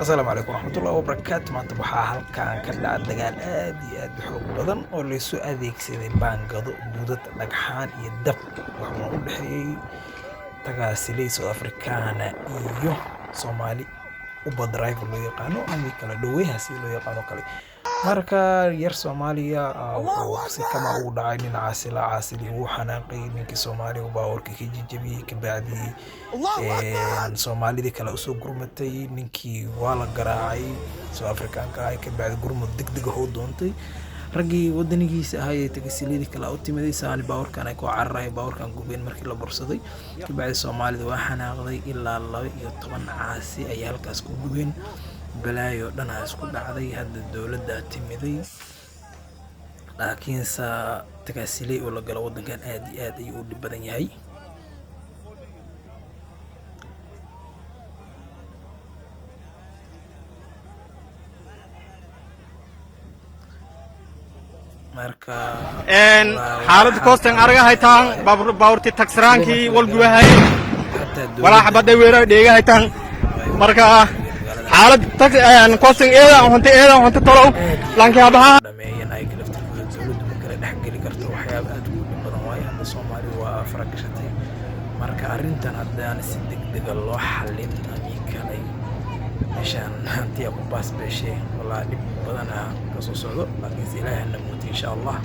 Asalaamu calaykum waraxmatullahi wabarakaatu. Maanta waxaa halkan ka dhaca dagaal aad iyo aad u xoog badan oo laysu adeegsaday baangado, budad, dhagxaan iyo dab. Waxaana u dhexeeyey tagaasiley South Africana iyo Soomaali Uber driver loo yaqaano ama kala dhaweeyaha sida loo yaqaano kale. Marka yar Soomaaliya wuxuu si kama ugu dhacay dhinaca caasili, wuu xanaaqay ninkii Soomaaliga, baabuurka ka jajabiyey. Kabacdi Soomaalidii kale usoo gurmatay, ninkii waa la garaacay South Africaanka ahay. Kabacdi gurmad degdeg ah u doontay raggii wadanigiisa ahaa ee tagasiladii kale u timiday saani baabuurkan ay ku cararahay, baabuurkan gubeen markii la bursaday. Kabacdi Soomaalida waa xanaaqday, ilaa 12 caasi ayay halkaas ku gubeen. Balaayo dhan aa isku dhacday. Hadda dowladda timiday, laakiinse tagaasiley oo la galo waddankan aad iyo aad ayuu u dhib badan yahay. Marka Xaaladda koostan araga haytaan, baabuurtii tagsiraankii walgubahay xataa walaa xabadday weera dheega haytaan. Marka xaalad koostan eeda hunta, eeda hunta tolow lankii habaha dhameeyeen ayaga laftirkooda. Dowladdu ma kala dhexgeli karto, waxyaaba aad ugu dhib badan waaye. Hadda Soomaali waa faragashatay. Marka arrintan haddaan si degdega loo xallin amii kalay meeshaan hantiya ku baas beeshe, walaa dhib badanaa kasoo socdo, laakiinse Ilaahi hana muuti insha Allah.